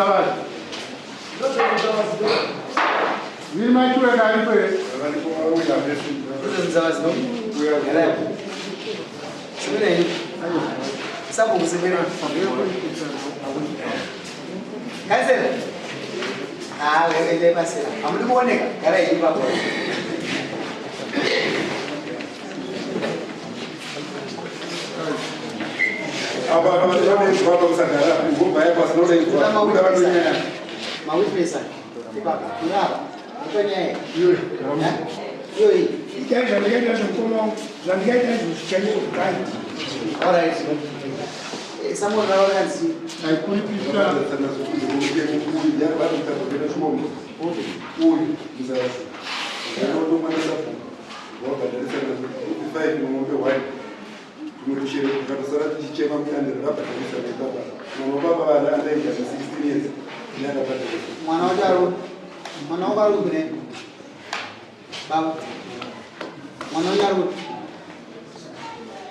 Muzavazi. Viri machiwenga aripo here? Kansela. Ah, wewe pasera. Hamudi kuoneka. Gara ipapo. Mawitness ipapa. Ipapa. Ipa nyaya. Iyoyi. Itai zvandikaita zvemukoma wangu, zvandikaita izvo chaizvo right. All right. Samuel rawakanzi Aikuripisa. Mwana wacho ari mwana wako ari kupi ne baba mwana wenyu ari kupi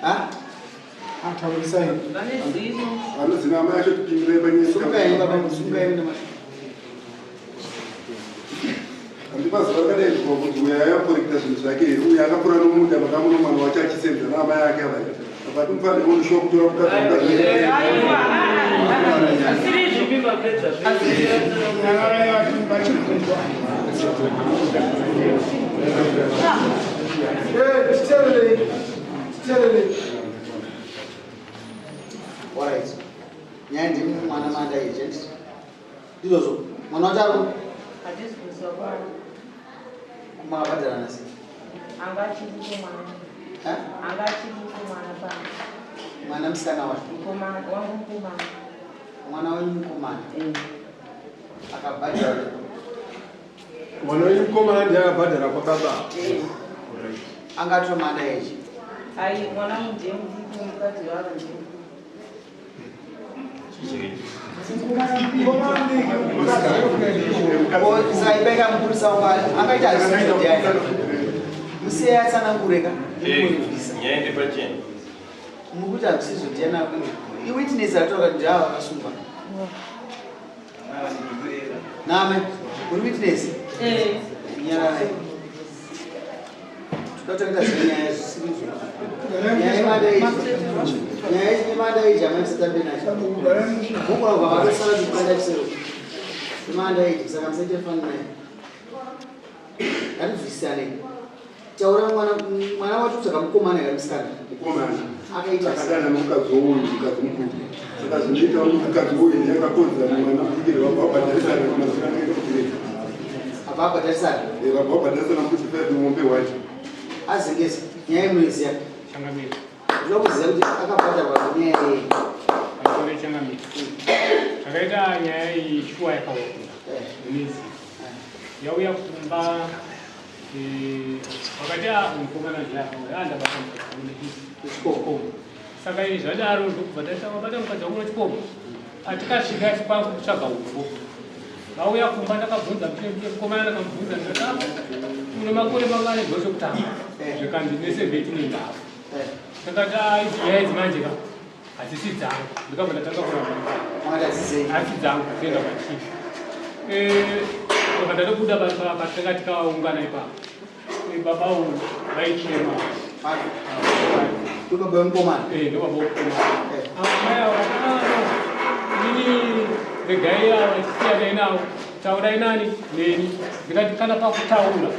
ha Taurisai. Vanozina amai acho tipindirai panyaya. Sungai baba, sungai nemashu. Handimazuva akadaidzwa kuti uyo aivakorekita zvinhu zvake here uyo akapfuura nomunda makamuno mwana wacho achisenza naamai ake avaya apa timufanire kunoshuwa kutora mukadzi mukadzi. Nyararai vanhu vachibvunzwa. Eh, titererei. Titererei. Alright. Nyaya ndimi mwana manda agent. Ndizvozvo. Mwana wacho ari kupi? Hatisi kuziva kwari. Makabhadharana sei? Anga achiripo mwana. Ha? Anga achiripo mwana pano. Mwana musikana wacho. Mukomana wangu mukomana. Mwana wenyu mukomana Eh. akabhadhara. Mwana wenyu mukomana ndiye akabhadhara kwababa. Eh. Anga atori manda age. Ai mwana wangu ndiye mudiki mukadzi wavo ndiye mukuru. Saipeka mupurisa wangu akaita hazvisizvo ndiani. Musiye atsanangure ka. Ndimubvisa. Nyaya ndepachena. Mukuti hazvisizvo ndiani iwitness ataura kuti ndiavo vakasungwa. Name, uri witness? Eh. Nyararai. Toda kuita zvenyaya zvisizvo. Nyaya yemanda age. Nyaya yemanda age amai musatambe nacho. Mukura kubva vakasara kukanda chisero. Yemanda age saka musaite fani naye. Ngatinzwisisane. Taura mwana mwana wacho kutsvaga mukomana here musikana? Mukomana. Akaita sei? Akadana nomukadzi wouyu mukadzi mukuru. Saka zvinoita mukadzi uyu ndiye akakonzera mwana mudiki vabva vabhadharisana kumazina ekubireka. Abva abhadharisana. Vabva vabhadharisana mbudzi 5 mombe wacho. Azengezi nyaya yemunoiziya. Changamire. Ndinoda kuziva kuti akabhadharwa nenyaya yei. Pamusoro changamire. Zvakaita nyaya iyi shuwa yakaoma. Munezi. Yauya kumba vakati ah mukomana ndiye akauya ah ndabata mukadzi wangu nechipoko. Saka ini zvadaro ndokubva ndaita wabata mukadzi wangu nechipoko. Patikasvika kwakutsvaga upfu. Vauya kumba ndakabvunza mukomana ndakamubvunza ndikati ah une makore mangani ndochekutanga. Zvikanzi ne17 and half. Ndakati ah idzi nyaya idzi manje ka hadzisi dzangu. Ndikabva ndatanga kuramba. Hasi dzangu kuenda kwachief. Ndakabva ndatobuda patanga tikaungana ipapo. Baba uyu vaichema. Ndobaba wemukomana. Ndobaba wemukomana. Amai ava vakati ah no. Inini regai ava chisiyanai navo. Taurai nani neni. Ndikati kana pakutaura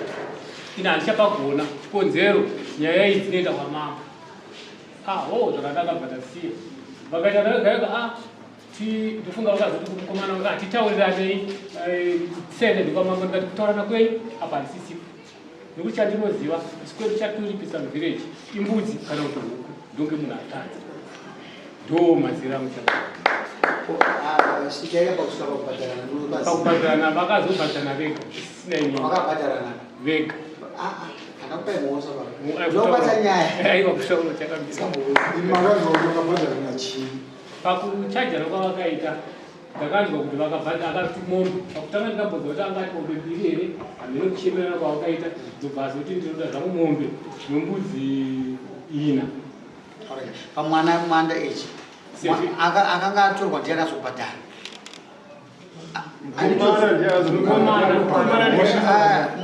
ini handichapagona chikonzero nyaya iyi dzinoenda kwamambo. Ah ho zvakanaka bva tasiya. Vakaita vega vega ah ndofunga vakazoti kumukomana wanga hatitauriranei tisaende ndikwamambo ndikati kutaurana kwenyu apa handisisipo nekuti chandinoziva chikweti chatiripisa muvillage imbudzi kana kuti huku ndonge munhu atadza ndo mazira angu Svikai pakusvika pakubhadharana ndinobazi. pakubhadharana vakazobhadharana vega zvisina inini Vakabhadharana. vega Ah ah, handakakupai mhosva baba. Ndinobata nyaya. Aiwa kutaura chakambisa Makazoona makabhadharana chii? Pakuchajana kwavakaita ndakanzwa kuti vakabhadha akati mombe pakutanga ndikambonzwa kuti anga ati mombe mbiri here hameno kuchemerana kwavakaita ndobva azoti ndinoda zvangu mombe nembudzi ina. Alright. Pamwana mwanda age. Akanga atorwa ndiye akazobhadhara. Ah,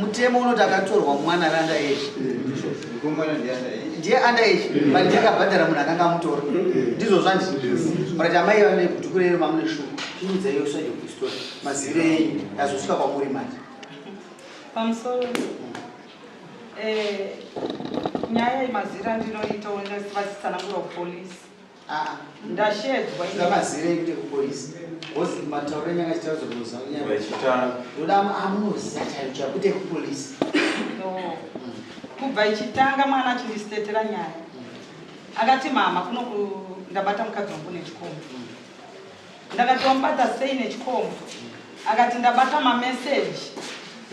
mutemo unoti akatorwa mwana ari under age ndiye under age but ndiye akabhadhara munhu akanga amutora. Ndizvo zvandi but amai vane kuti kurere mamune shuwa chiudza iyo side of the story, maziviro enyu azosvika kwamuri manje. Pamusoro, nyaya yemazira ndinoita vasitsanangura kupolisi. Ah, ndashedzwa. Maziviro enyu kupolisi because matauro enyu akachitaridza kunoziva nyaya. Vachitanga. Ndoda amunoziva chaicho chakuti kupolisi. No. Kubva ichitanga mwana achinditetera nyaya, akati, "Mama, kuno ndabata mukadzi wangu nechikomba." Ndakati, "Wamubata sei nechikomba?" Akati, "Ndabata mameseji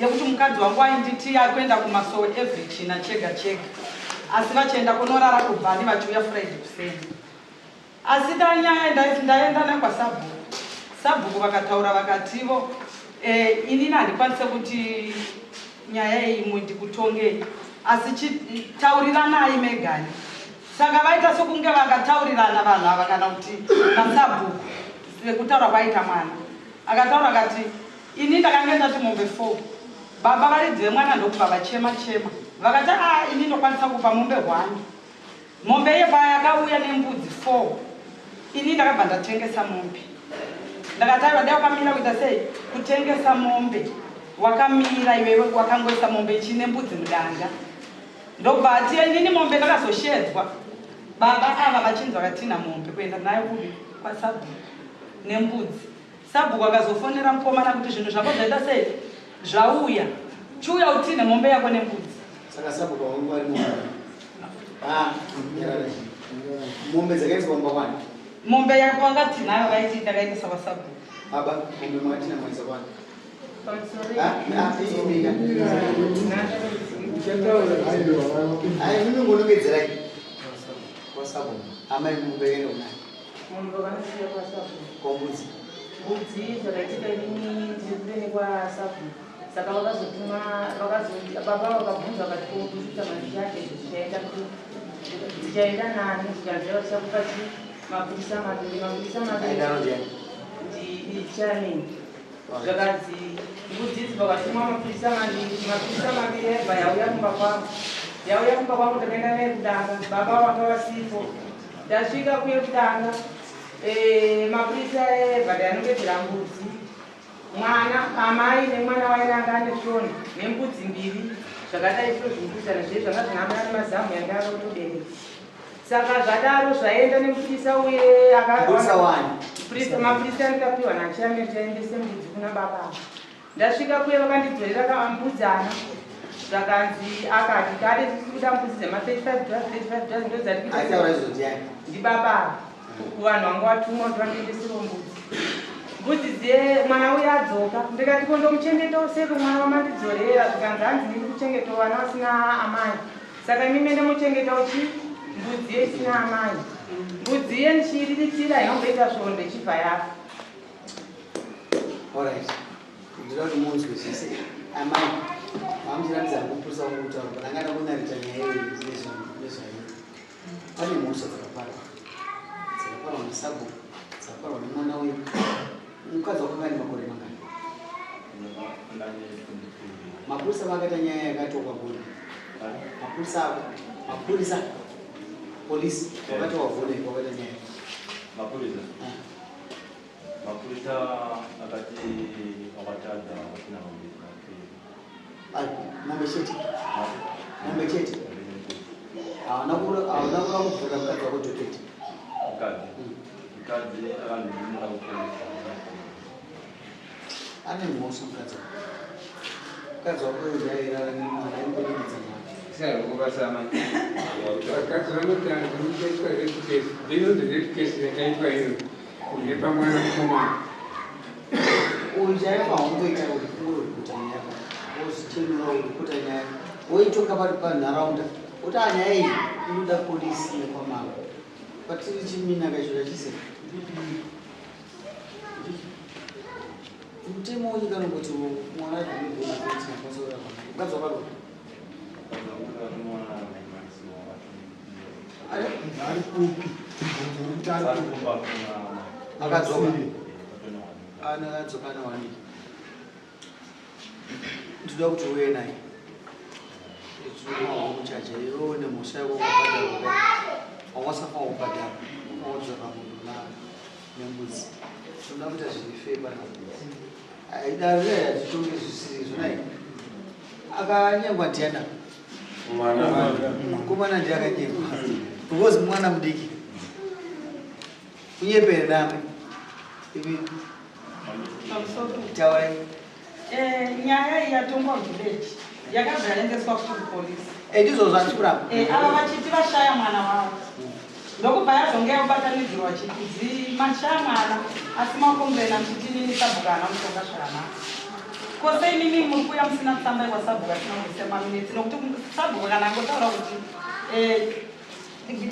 yekuti mukadzi wangu ainditi akuenda kumasowe every China chega chega, asi vachienda kunorara kubhani, vachiuya Friday kuseni." Asi danyaya ndaenda nakwasabhuku. Sabhuku vakataura vakativo, inini handikwanise kuti nyaya iyi ndikutongei, asi tauriranai megani. Saka vaita sokunge vakataurirana vanhu ava kana kuti nasabhuku. Sekutaura kwaita mwana, akataura akati, "Ini ndakange ndati mombe 4." Baba varidzi vemwana ndokubva vachema chema, vakati, "A, ini ndokwanisa kupa mombe 1." Mombe iye payakauya nembudzi 4, ini ndakabva ndatengesa mombe. Ndakati, "Aiwa, dai wakamira kuita sei kutengesa mombe, wakamira iwewe, wakangoisa mombe ichine mbudzi mudanga." Ndobva ati, "Inini mombe ndakazoshedzwa." Baba ava vachinzi vakatinha mombe kuenda nayo kubi kwasabhuku nembudzi. Sabhuku akazofonera mukomana kuti, "Zvinhu zvako zvaita sei? Zvauya, chiuya utine mombe yako nembudzi." Saka sabhuku vangu vari mumba. Ah, nyarara. Mombe dzakaiswa mumba kwani? Mombe yako vakatinayo, vaiti ndakaendesa kwasabhuku. Baba, mombe makatina maisa kwani? Pamusoro. Ah, ah, imika. Ai, munongonongedzerai kwasabhuku. Amai, mombe yakaenda kunani? Mombe vakanosiya kwasabhuku. Kombudzi? Mbudzi, zvakaitika, inini ndiri kudeni kwasabhuku, saka vakazotuma baba vakabvunza vakati, "Ko mbudzi dzamazvichake dzichaenda dzichaenda nani?" Zvikanzi, "Vachakupa chi mapurisa maviri, mapurisa maviri." Aidaro ndiani? Ndichairman. Zvakanzi mbudzi idzi vakatumwa mapurisa maviri, mapurisa maviri aibva yauya kumba kwangu. Yauya kumba kwangu, takaenda naye kudanga, baba vanga vasipo. Ndasvika kuye kudanga, mapurisa ebva ndayanongedzera mbudzi, mwana amai nemwana wairanga ane svondo nembudzi mbiri zvakadai so, zvimbudzana zve zvanga zvina nemazamu yanga arotobereka. Saka zvadaro zvaenda nemupurisa uye. Mupurisa wani? Mapurisa andikapiwa nachairman, taendese mbudzi kuna baba ava. Ndasvika kuye vakandidzorera kambudzana. Zvakanzi akati kade tiri kuda mbudzi dzema35 dollars, 35 dollars ndo dzatikuita. Aitaura izvo ndiani? Ndibaba ava, kuvanhu vanga vatumwa kuti vandiendesewo mbudzi. Mbudzi dziye, mwana uya adzoka. Ndikati, "Ko ndomuchengetawo seko mwana wamandidzorera?" Zvikanzi, "Hanzi ndiri kuchengetawo vana vasina amai, saka imi mende muchengetawo chi mbudzi ye isina amai." Mbudzi iye ndichiiriritira inomboita svondo ichibva yafa. Alright, ndinoda kuti munzwe zvese. Amai, mamuchiratidza mupurisa wokutaura, but angada kunarita nyaya iyoyo nezvayo. Pane mhosva dzakaparwa, dzakaparwa nesabhuku, dzakaparwa nemwana uyu. Mukadzi wakanga ane makore mangani? Mapurisa vakaita nyaya yakatokwa gona. Mapurisa ako, mapurisa, polisi wakati wavhone wakaita nyaya. Mapurisa? Ah. Mapurisa akati wakatadza wasina mombe. Ai, mombe chete, mombe chete. Hauna kuda kuvhurira mukadzi wako docket? Mukadzi? Mukadzi akandimura kupolisa. Ane mhosva mukadzi wako. Mukadzi wako uyu ndairara nemwana, aimboningidza mwana. Vakadzi vanoti hanzi rape case, ndinonzi rape case yakaitwa iyo kurepa mwana mukomana. Uyu chaiyo maungoita uri kungorikuta nyaya, wozvichenura, urikuta nyaya, woitonga pari panharaunda, woti a nyaya iyi inoda polisi nekwamavo patiri chimina kachiro chise mutemo wenyika unongoti mwana mukadzi wakarwa. Ari kupi? Mubvunzo uri kuti ari kupi? Akadzoka. Anadzoka ane one week. Ndinoda kuti uuye naye. Tinomuchaja iwe une mhosva yako kubhadhara kudai. Hauwasafanira kubhadhara. Unodzoka munhu na nembudzi. Tinoda kuita zviri fair panapa. Dare hatitonge zvisiri izvo nai. Akanyengwa ndiani apa? Mwana. Mukomana ndiye akanyengwa. Because mwana mudiki. Kunyepere name. Imi Pamusoro. taurai. Eh, nyaya iyi yatongwa village yakabva yaendeswa futi kupolisi. Eh, ndizvo zvandiri kuramba. Eh, ava vachiti vashaya mwana wavo ndokubva yazonge yakubatanidzirwa chikudzi mashaya mwana asi makomburena muchiti inini sabhuku haana mutonga zvakanaka ko sei mimi muri kuuya musina tsamba yekwasabhuku asina kuisa maminitsi nokuti sabhuku kana angotaura kuti eh,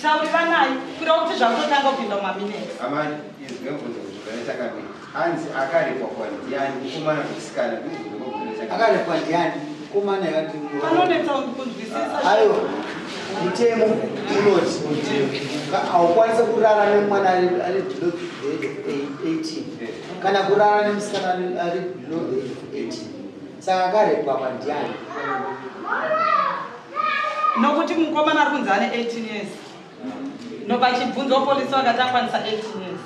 tauriranai kuda kuti zvakutotanga kupinda mumaminitsi. Amai, izwi mubvunzo kuti zvakaita Hanzi akarepwa kwa ndiani mukomana musikana ndimubvunzo kwabvunzo Akarepwa ndiani? Mukomana yakati Panonetsa kunzwisisa. Aiwa. Mutemo unoti haukwanisi kurara nemwana ari ari below the age of 18 kana kurara nemusikana ari ari below the age of 18. Saka akarepwa pa ndiani? Nokuti mukomana ari kunzi ane 18 years. Nopachibvunzwa polisi vakati akwanisa 18 years.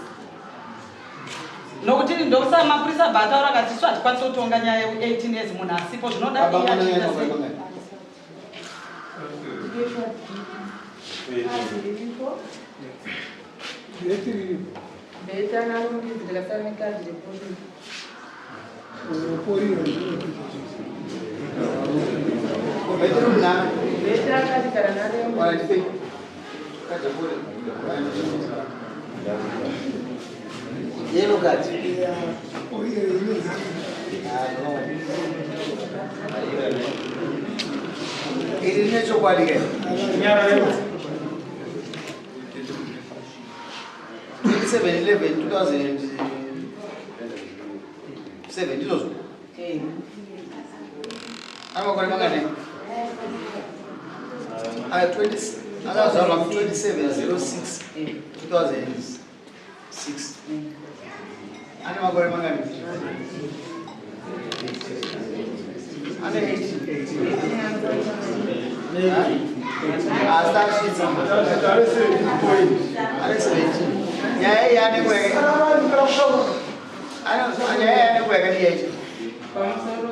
Nokuti ndokusaka mapurisa abva ataura akati isu hatikwanisi kutonga nyaya yeku 18 years munhu asipo zvinoda Baba iye mwana achiita yako sei. mangani? Bedroom name. Alright, fake. Kaja pole. Yellow card. Ah, no. Iri rine chokwadi ke. 27 11 2007 ndizvozvo? Ane makore mangani? Ah, 20 akazvarwa mu 27 06 2006. Ane makore mangani? Ane 18. Asi asvitsa. Ane 17. Nyaya iyi ane nguva nyaya iyi ane nguva yakadii yacho? Pamusoro,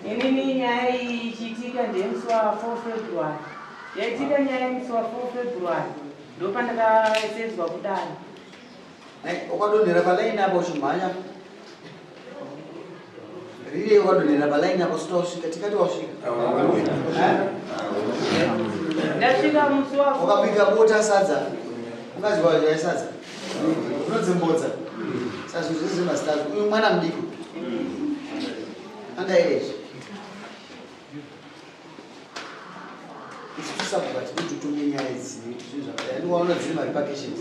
inini nyaya iyi ichiitika ndemusi wa4 February. Yaitika nyaya yemusi wa4 February ndopandakasedzwa kudai. Nai, wakadonhera palaini apa uchimhanya riri wakadonhera palaini apa usati wasvika tikati wasvika. Eh? Ndasvika musi wa4. Wakabika bota sadza ungaziva zvayi sadza unodzimbodza saka zvinhu zvese zvemazitatu uyu mwana mudiki under age isu tisabhuka tinototonge nyaya idzi zvinhu zvakadai ndikuvaona dzine marepercussions.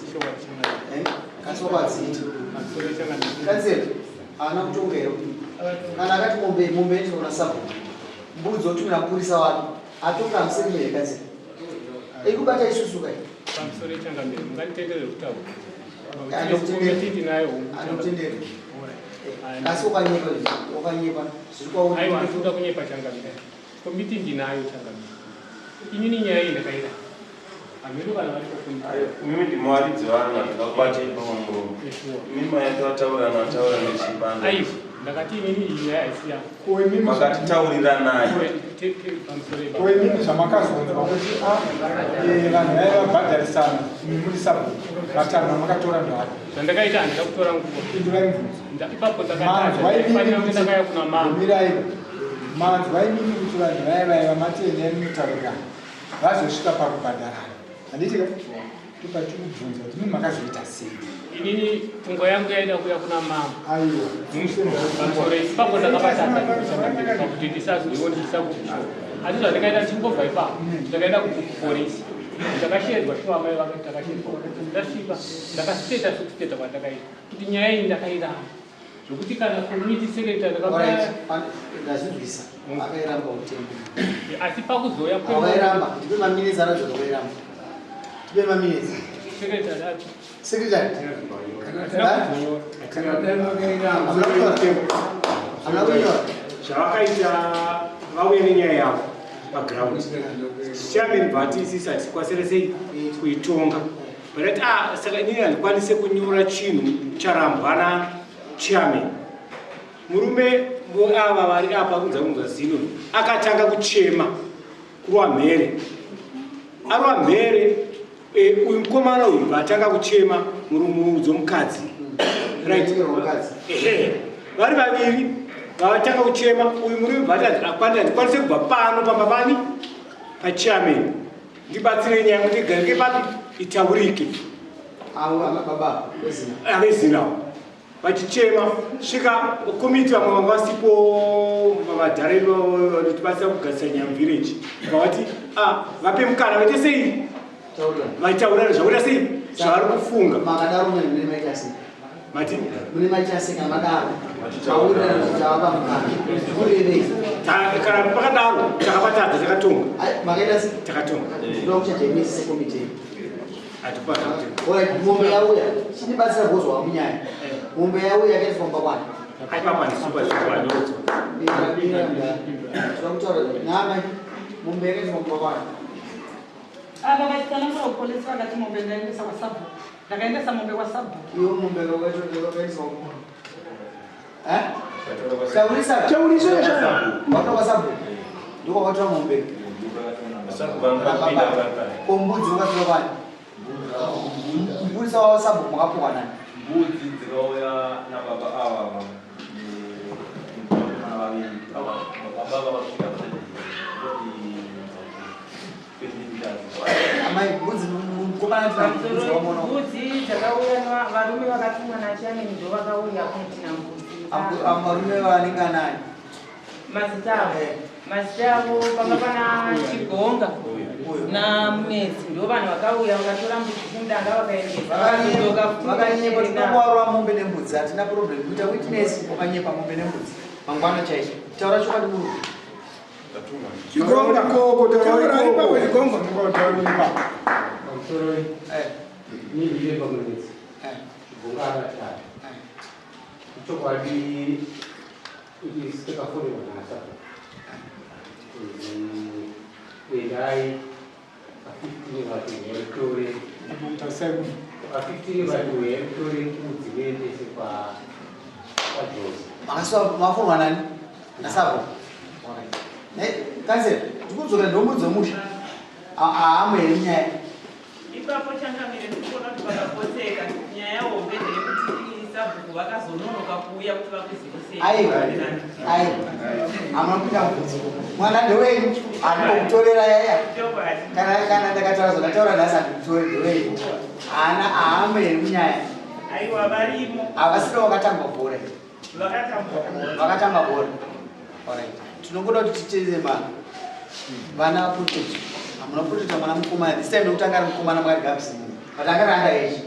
Eh? Kasi wakadziita kansela haana kutonga here? Kana akati mombe mombe inoona sabhuku mbudzi otumira mupurisa wake atonga hamuseri here kansela ikubata isusu kai? Pamusoro changamire, munganditendere kutaura? Andokutendera. Komiti tinayo. Andokutendera. Asi ukanyepa ukanyepa zviri kwauri. Aiwa, handikuda kunyepa changamire. Komiti ndinayo changamire. Inini nyaya iyi ndakaira hameno kana vari kukomiti. Mimi ndimuwaridzi vana ndakakubata ipapo murume. Mimi mayatataura nataura nechibanda. Aiwa, ndakati inini iyi nyaya haisi yangu. Makatitaurira naye. Pamusoro ipapo. Koimimi zvamakazonzwa kuti vanhu vaiva vabhadharisana imi muri sabhuku matanho makatora ndako? Zvandakaita handida kutora nguva. Pindurai mubvunzo. Ipapo Manzwa ndakatadza imimi ndaifanira kuti kuti ndakauya kuna mama. Mirai. Manzwa imimi kuti vanhu vaya vaiva matenda munotaurirana vazosvika pakubhadharana, handiti ka? Topatikubvunza kuti mimi makazoita sei? Inini pfungwa yangu yaida kuuya kuna mama. Aiwa. Pamusoro ipapo ndakabatadza pakuti ndisazwiwo ndisakupiswa, asi zvandakaita chingobva ipapo ndakaenda kupolisi ndakashedzwa shuwa amai vakati takashedzwa. Ndasvika ndakasiteta sekusteta kwandakaita kuti nyaya iyi ndakairamba zvokuti kana community secretary Alright, ndazvinzwisa akairamba utemo. Asi pakuzoya Wakairamba, ndipe maminitsi anodzaka kuiramba, tipe maminitsi. Secretary ati Secretary. hatina kuzonyora. Zvavakaita, vauya nenyaya yavo paground. Chairman vati isisi hatikwanisire sei kuitonga, but ah, saka inini handikwanise kunyora chinhu charambwa nachairman. Murume ava vari apa kunza kunzwa zino, akatanga kuchema kurwa mhere, arwa mhere. Uyu mukomana uyu vatanga kuchema murume womukadzi, right? Ehe, vari vaviri vavatanga kuchema. Uyu murume bvati handikwanise kubva pano pamba pani pachairman, ndibatsire nyaya kuti igarike papi, itaurike. Avo baba vezina. Avezinawo vachichema, svika komiti, vamwe vanga vasipo, vadhara vanotibatsira kugadzisa nyaya muvillage, vavati ah, vape mukana vaite sei, vaitaurana zvakuita sei, zvavari kufunga. Makadaro mune maita sei? Mati? Mune maita sei kana madaro maurirana kuti tavapa mukana, kurevei? Kana pakadaro takabatadza, takatonga. Makaita sei? Takatonga. Ndoda kuchaja imisi sekomiti. Hatipata. Alright, mombe yauya, chindibatsira kuzwa munyaya. Mombe yauya yakaiswa mumba kwani? Aipapa ndisupa zvikwandodzo. Toda kutaura namai, mombe yakaiswa mumba kwani? Ava vachitsanangura kupolisi vakati mombe ndaendesa kwasabhuku, ndakaendesa mombe kwasabhuku. Iwo mombe yakaiswa mumba. Eh? Taurisa. Taurisa. Wakatora kwasabhuku. Ndiko wakatora mombe. Ko mbudzi wakatora kwani? Mbudzi wasabhuku makapuwa nani? Mbudzi dzikauya nababa ava vaviri. Baba vakasvika kuti 20 meters. Amai, mbudzi mukomana mbudzi wamuona? Mbudzi dzakauya varume vakatumwa nachairman, ndo vakauya kunotina mbudzi. Varume vanenge anani? Mazita avo, mazita avo panga pana Chigonga naMunetsi, ndo vanhu vakauya vakatora mbudzi kumudanga vakaendesa, vakadzoka futi. Vakanyepa, tinongovarova mombe nembudzi, hatina problem. Kuita witness wakanyepa mombe nembudzi mangwana chaizvo. Taura chokwadi murume. Chigonga, taura ipapo, Chigonga. Pamusoro, nindire pamunetsi Chigonga akatara chokwadi. Takafonerwa nasa kunzi endai pa15 vati uyai mutore, pa15 vati uyai mutore mbudzi muendese kwaJosi. Makasiwa mafonwa nani? Nasabo. Kansela, ndikudzokera ndombudzi wemusha. Haamwe here nyaya? Ipapo changamire, ndikuona kuti vakapotseka. Nyaya hombe ndeyekuti sabhuku vakazononoka kuuya kuti vakuzivisei. Aiwa, aiwa, hamuna kupinda mubvunzo. Mwana ndewenyu, handimbokutorera yaya. Kana ndakataura zvandataura nhasi, handikutore, ndewenyu. Haana, haamwe here munyaya? Aiwa, varimo. Havasiro vakatamba bhora? Vakatamba. Vakatamba bhora. Alright, tinongoda kuti titeze ma vana vaprotect. Hamuna kuprotecta mwana mukomana this time nekuti anga ari mukomana mwari gabsi, but anga ari under age,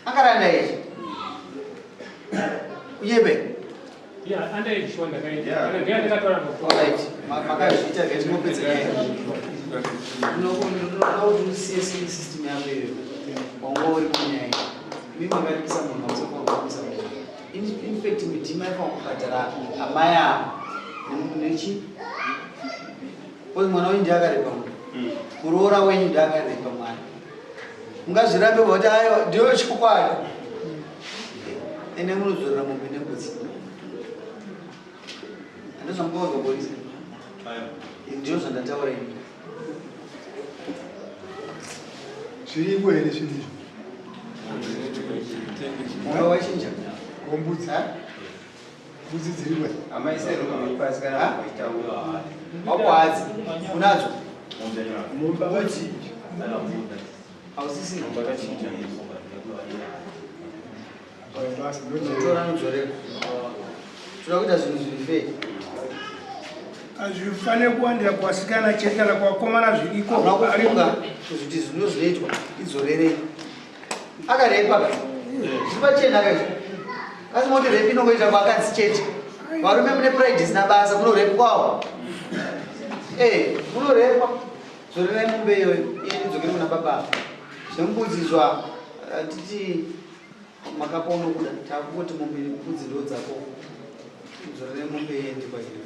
anga ari under age unyebe. Yeah, under age sure ndakaita. Kana ndiye ndakatora. Alright, makazviita zve, tinopedza nyaya. Ndinoda kuti usiye system yako iyoyo wanga uri munyaya. Imi makaripisa munhu, hamusafanira kuripisa munhu. In fact, midhima ifanira kubhadhara amai avo nechi, because mwana wenyu ndiye akarepa munhu, muroora wenyu ndiye akarepa mwana. Mungazvirambe kuti aiwa, ndiyo chokwadi? Ende munodzorera mombe nembudzi, handizvamukaudzwa polisi? Ndizvo zvandataura ini. Zviriko here zvinhu izvo? Moyo wachinja. Kombudzi, mbudzi dziriko? Amai seruka pasi kana vachitaura. Wakwadzi unadzo mbudzi? Hausisina. Tora nodzorera. Toda kuita zvinhu zviri fair. Hazvifaniri kuwandira kuvasikana chete, kana kuvakomana zviriko. Hauna kufunga kuti zvinhu zvinoitwa, idzorerei. Akarepa ka, zviri pachena kaizvo. Asi moti rape inongoita kuakadzi chete. Varume mune pride isina basa, munorepwawo. Munorepwa. Dzorerai mombe iyoyo, iye ndidzokere kuna baba. Zvembudzi izvo titi. Makapa unobuda takungoti mombe mbudzi ndo dzako udzorere mombe yendi kwairi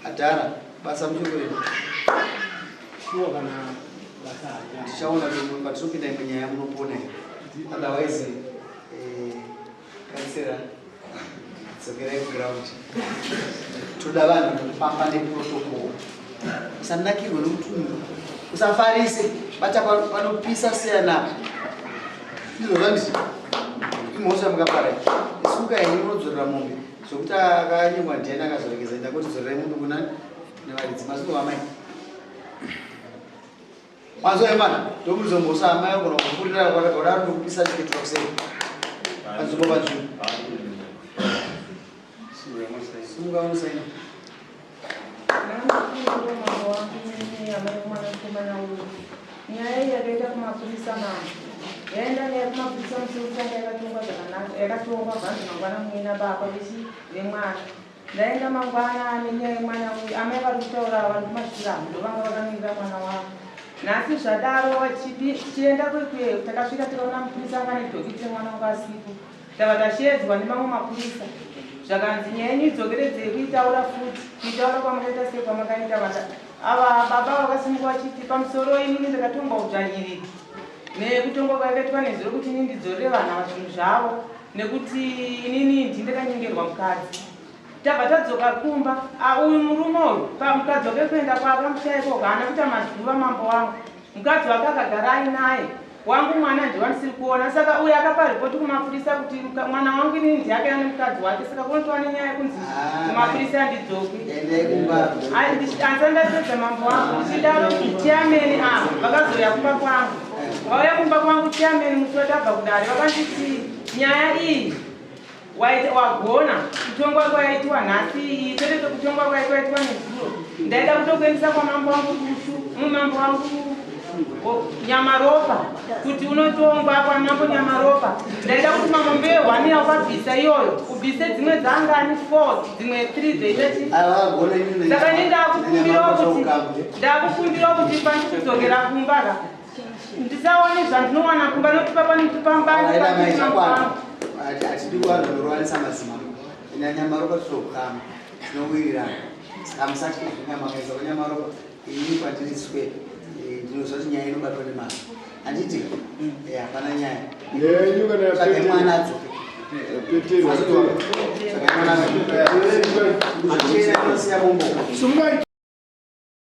adhara basa muchikureva Shuwa kana basa harina. Tichaona kuti patinopinda imwe nyaya munopona here otherwise eh, kansera dzokerai kuground toda vanhu vanofamba neprotocol usanakirwe nomutunhu usafarise bata panopisa siyana ndizvo zvandisi imhosva mukapara isuka henyu munodzorera mombe zvokuti akanyengwa ndiani akazoregeza enda kuti dzorerai mombe kunani nevaridzi maziko vamai Manzwa here mwana? Ndokuridza mhosva amai vanogona kupurira wadaro ndokupisa chiketura kuseri. Panzvimbo panzvimbo. Simuka unosaina. Nyaya iyi yakaita kumapurisa mama yaenda nyaya kumapurisa musi wekutanga yakatongwa zvakanaka yakatongwa bvanzi mangwana muina baba vechi vemwana Ndaenda mangwana nenyaya yemwana uyu amai vari kutaura vari kumashure avo ndovanga vakamirira mwana wavo nhasi zvadaro tichienda kwekwe takasvika tikaona mupurisa anga nedhokiti remwana wangu asipo tava tasheedzwa nemamwe mapurisa zvakanzi nyaya yenyu idzokeredzei kuitaura futi kuitaura kwamakaita sei kwamakaita vata ava baba vakasimuka vachiti pamusoro inini ndakatongwa udzvanyiriri nekutongwa kwayakaitwa nezuro kuti ini ndidzorere vanhu ava zvinhu zvavo nekuti inini ndi ndakanyengerwa mukadzi tabva tadzoka kumba ah, uyu murume uyu pamukadzi wake kuenda kwaakamushaya ikoko haana kuita mazuva mambo wangu mukadzi wake akagara ainaye wangu mwana ndiwandisiri kuona saka uyu akapa ripoti kumapurisa kuti mwana wangu inini ndiakaya nemukadzi wake saka kunotova nenyaya yekunzi ah, kumapurisa handidzoki andisandapedza mambo wangu ndichidaro chairman ava vakazouya kumba kwangu Vauya kumba kwangu chairman musi watabva kudare vakanditi nyaya iyi waita wagona kutongwa kwaitwa nhasi iyi kwete kutongwa kwaitwa nezuro ndaida kutokuendesa kwamambo wangu Bushu mumambo wangu Nyamaropa kuti unotongwa kwamambo Nyamaropa ndaida kuti mambo mbehwani yaukabvisa iyoyo ubvise dzimwe dzangani four dzimwe three dzoita chi saka ini ndakukumbirawo kuti ndakukumbirawo kuti pandikudzokera kumba ka ndisaone zvandinowana kumba nokuti pamba hatidi kuvanhu vanorovanisa madzimambo nyamaropa tinokama tinowirirana saka musatye zvenyama kaisa kwanyamaropa ini kwandiri swe eh, ndinoziva kuti nyaya inobatwa nemazvo handiti eh, hapana nyaya tsvage mwana adzoke tsvage mwana adzoke. Achena inosiya mombo.